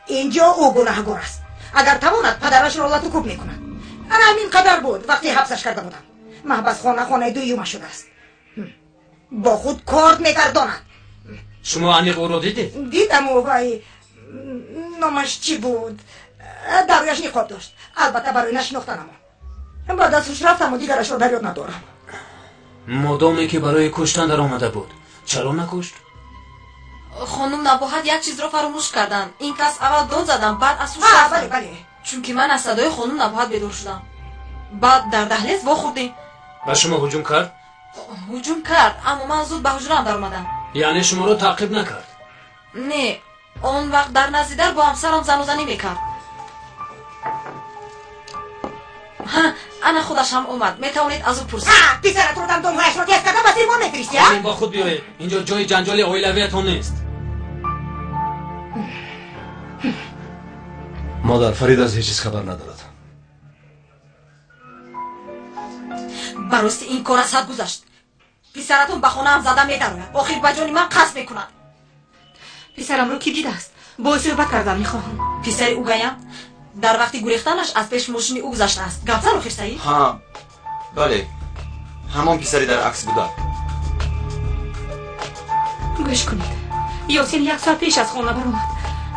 инҷо ӯ гунаҳгор аст. Агар тавонад, падарашро лату кӯб мекунад. Ана ҳамин қадар буд вақте ҳабсаш карда будам. Маҳбасхона хонаи дуюма шудааст. Бо худ корд мегардонад. Шумо аниқ ӯро дидед? Дидаму вай номаш чӣ буд? Дар рӯяш ниқоб дошт. Албатта барои нашинохтанамон. Баъд аз ҳуш рафтаму дигарашро дар ёд надорам. Модоме ки барои куштан даромада буд, чаро накушт? Хонум Набоҳат як чизро фаромӯш карданд. Ин кас аввал дод задам, баъд аз ҳуш рафтам. Бале, бале. Чунки ман аз садои хонум Набоҳат бедор шудам. Баъд дар даҳлез вохӯрдем. Ба шумо ҳуҷум кард? Ҳуҷум кард, аммо ман зуд ба ҳуҷраам даромадам. Яъне шуморо таъқиб накард? Не, он вақт дар назди дар бо ҳамсарам занозанӣ мекард. Ҳа, ана худаш ҳам омад. Метавонед аз ӯ пурсед. Писаратро дандонҳояшро тез карда ба сирмон мефиристӣ, а? Хонум, бо худ биёед. Инҷо ҷои ҷанҷоли оилавиятон нест. Модар, Фарид аз ҳеҷ чиз хабар надорад. Ба рости ин кор аз ҳад гузашт. Писаратон ба хонаам зада медарояд. Охир ба ҷони ман қасд мекунад. Писарамро кӣ дидааст? Бо ӯ суҳбат кардан мехоҳам. Писари ӯ гаям дар вақти гурехтанаш аз пеш мошини ӯ гузаштааст. Гап зан охир, Саид? Ҳа, бале, ҳамон писаре дар акс буда. Гӯш кунед, Ёсин як соат пеш аз хона баромад.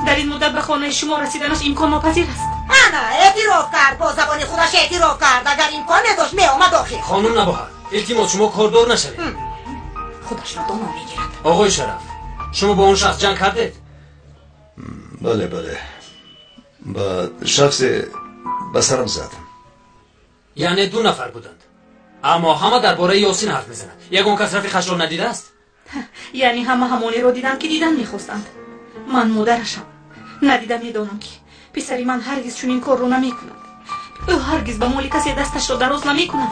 Дар ин муддат ба хонаи шумо расиданаш имконнопазир аст. Ана, эътироф кард, бо забони худаш эътироф кард. Агар имкон медошт, меомад охир. Хонум Набоҳат, илтимос, шумо кордор нашавед. Худашро доно мегирад. Оғои Шараф, шумо бо он шахс ҷанг кардед? Бале, бале. Ба шахсе ба сарам зад. Яъне ду нафар буданд, аммо ҳама дар бораи Ёсин ҳарф мезанад. Ягон кас рафиқашро надидааст? Яъне ҳама ҳамонеро диданд, ки дидан мехостанд. Ман модарашам. Надида медонам, ки писари ман ҳаргиз чунин корро намекунад. Ӯ ҳаргиз ба моли касе дасташро дароз намекунад.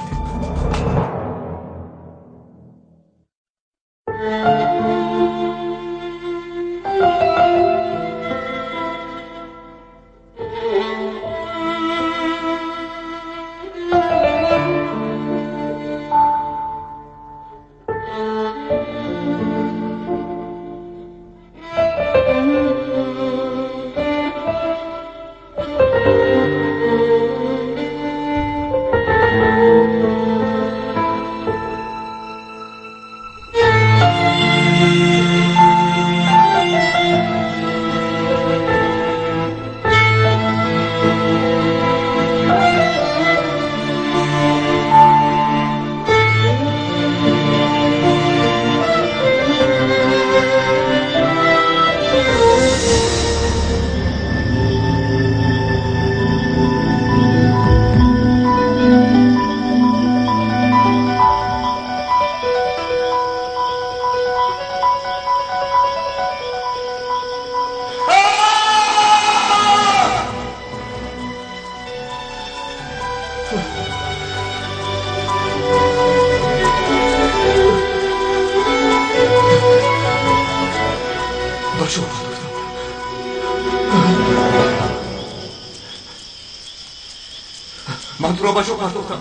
Ман туро ба чо партохтам?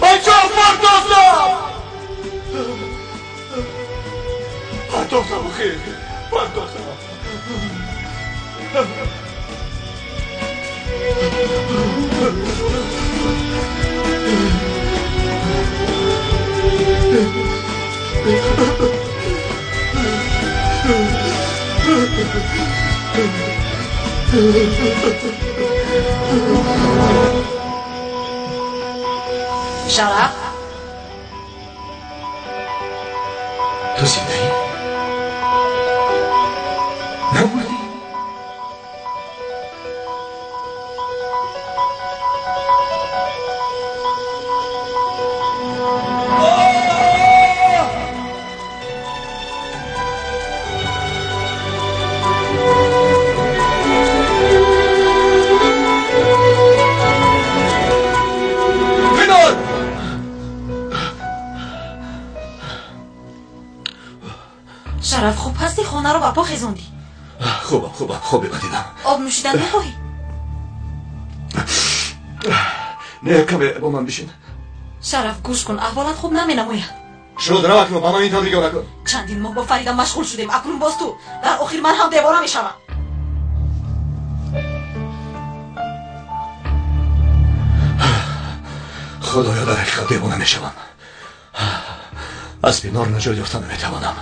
Ба чо партохтам? Партохтам, охир, партохтам. Шараф, ту зиндаӣ? Намурдӣ? Шараф, хуб ҳастӣ? Хонаро ба по хезондӣ? Хубам, хубам, хобе дидам. Об нӯшидан мехоҳӣ? Не, каме бо ман бишин. Шараф, гӯш кун, аҳволат хуб наменамояд. Шуд, рав акнун, ба ман ин тавр нигоҳ накун. Чандин моҳ бо Фарида машғул шудем, акнун боз ту. Дар охир ман ҳам девона мешавам. Худоё, дар ҳақиқат девона мешавам. Аз бинор наҷот ёфта наметавонам.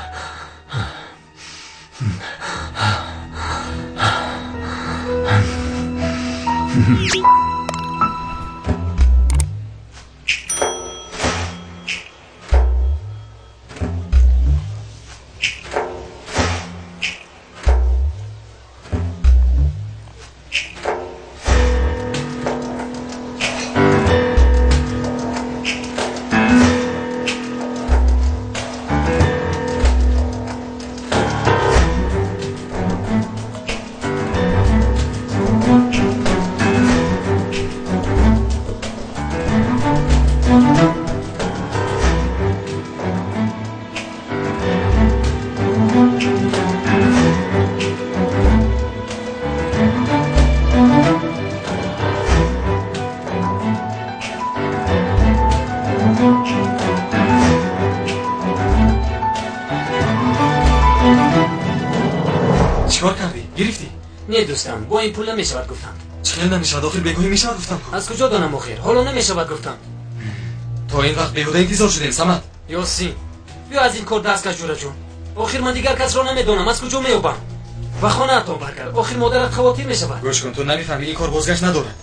Не дӯстам, бо ин пул намешавад гуфтанд. Чӣ хел намешавад? Охир бегоҳӣ мешавад гуфтам. Аз куҷо донам охир? Ҳоло намешавад гуфтанд. То ин вақт беҳуда интизор шудем, Самад. Ёсин, биё аз ин кор даст каш, ҷураҷон. Охир ман дигар касро намедонам, аз куҷо меёбам? Ба хонаатон баргард, охир модарат хавотир мешавад. Гӯш кун, ту намефаҳмӣ, ин кор бозгашт надорад.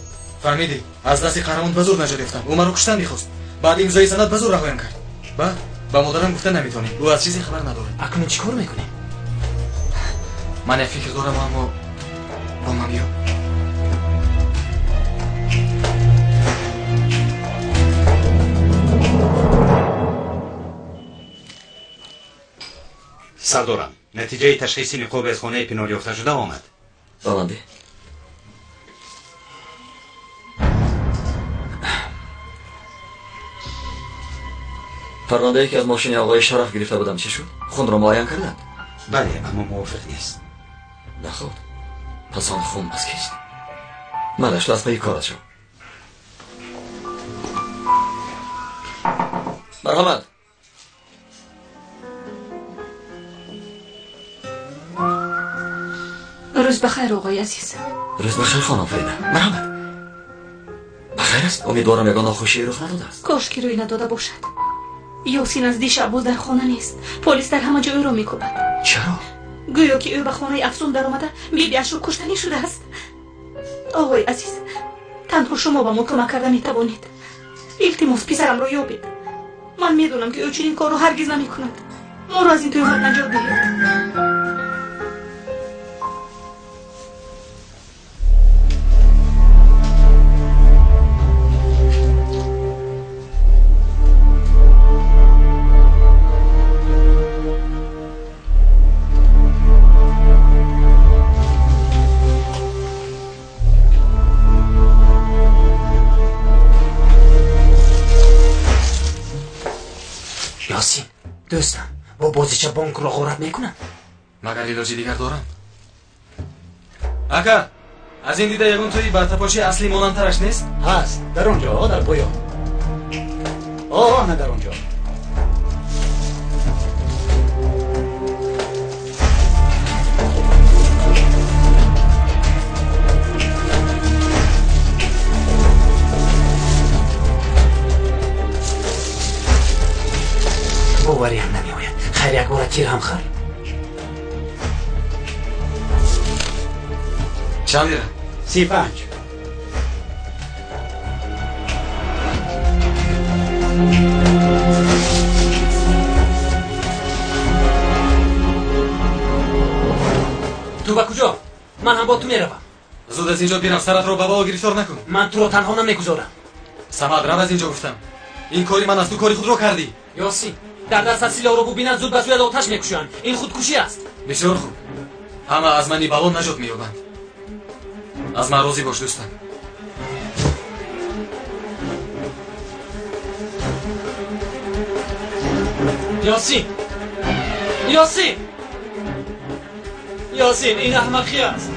Фаҳмидӣ? Аз дасти қаҳрамон ба зур наҷот ёфтам. Ӯ маро куштан мехост. Баъд имзои санад ба зур раҳоям кард. Баъд ба модарам гуфта наметавонем. Ӯ аз чизе хабар надорад. Акнун чӣ кор мекунем? Ман як фикр дорам, аммо бо ман биё. Сардорам, натиҷаи ташхиси ниқоби аз хонаи пинҳон ёфташуда омад. Ба ман деҳ. Парвандае ки аз мошини оғои Шараф гирифта будам чӣ шуд? Хунро муайян карданд? Бале, аммо мувофиқ нест. Наход, пас он хун аз кист? Малаш, аз пайи корат шав. Марҳамат. Рӯз бахайр, оғои азиз. Рӯз бахайр, хонум Фарида. Марҳамат. Бахайр аст? Умедворам ягон нохушие рух надодааст. Кош ки рӯй надода бошад. Ёсин аз дишаб боз дар хона нест. Полис дар ҳама ҷо ӯро мекӯбад. Чаро? Гӯё ки ӯ ба хонаи Афсун даромада бибиашро куштанӣ шудааст. Оғои азиз, танҳо шумо ба мо кӯмак карда метавонед. Илтимос, писарамро ёбед. Ман медонам ки ӯ чунин корро ҳаргиз намекунад. Моро аз ин тӯҳмат наҷот диҳед. Ёсин, дӯстам, бо бозича бонкро ғорат мекунам. Магар илоҷи дигар дорам? Ака, аз ин дида ягон тои бартапоши аслӣ монандтараш нест? Ҳаст, дар он ҷо, дар поён. О, ана дар он ҷо. Бовариам намеояд. Хайр, як бора тир ҳам хӯр. Чанд лира? 35. Ту ба куҷо? Ман ҳам бо ту меравам. Зуд аз инҷо бирав, саратро ба бало гирифтор накун. Ман туро танҳо намегузорам. Самад, рав аз инҷо гуфтам. Ин кори ман аст, ту кори худро кардӣ. Ёсин, дар дастат силоҳро бубинанд, зуд ба сӯят оташ мекушоянд. Ин худкушӣ аст. Бисёр хуб. Ҳама аз мани бало наҷот меёбанд. Аз ман розӣ бош, дӯстам. Ёсин, Ёсин, Ёсин, ин аҳмақӣ аст.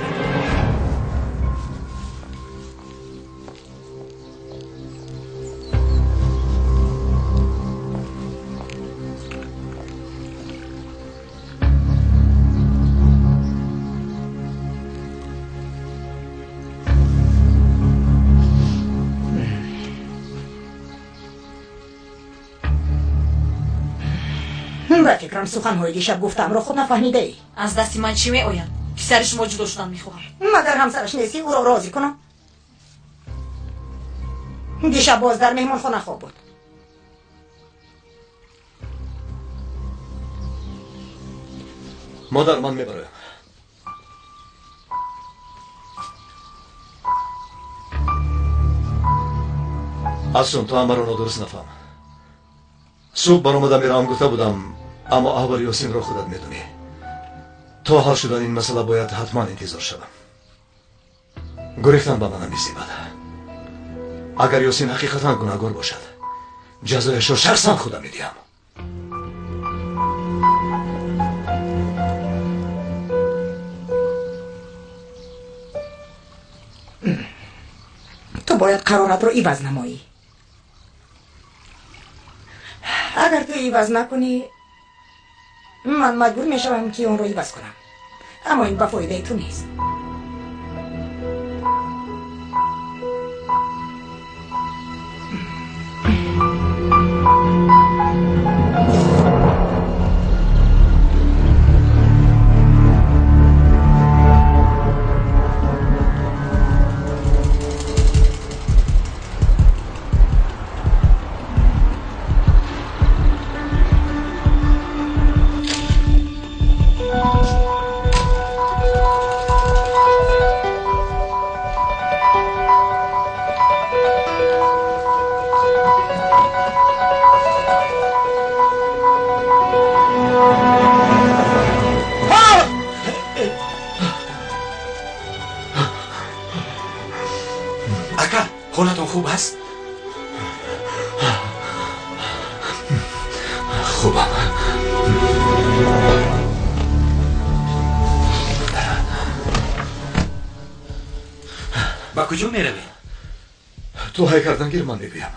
Ба фикрам суханҳои дишаб гуфтаамро худ нафаҳмидаӣ. Аз дасти ман чӣ меояд? Писари шумо ҷудо шудан мехоҳад. Магар ҳамсараш нестӣ, ӯро розӣ кунам? Дишаб боз дар меҳмонхона хоб буд. Модар, ман мебароям. Афсун, ту ҳам маро нодуруст нафаҳм. Субҳ баромада меравам гуфта будам, аммо аҳволи Ёсинро худат медонӣ. То ҳал шудани ин масъала бояд ҳатман интизор шавам. Гурехтан ба ман намезебад. Агар Ёсин ҳақиқатан гунаҳгор бошад, ҷазояшро шахсан худам медиҳам. Ту бояд қароратро иваз намоӣ. Агар ту иваз накунӣ, ман маҷбур мешавам ки онро иваз кунам. Аммо ин ба фоидаи ту нест. ҳолатон хуб аст? Хубам. Ба куҷо меравед? Ту ҳай кардан гир, ман мегӯям.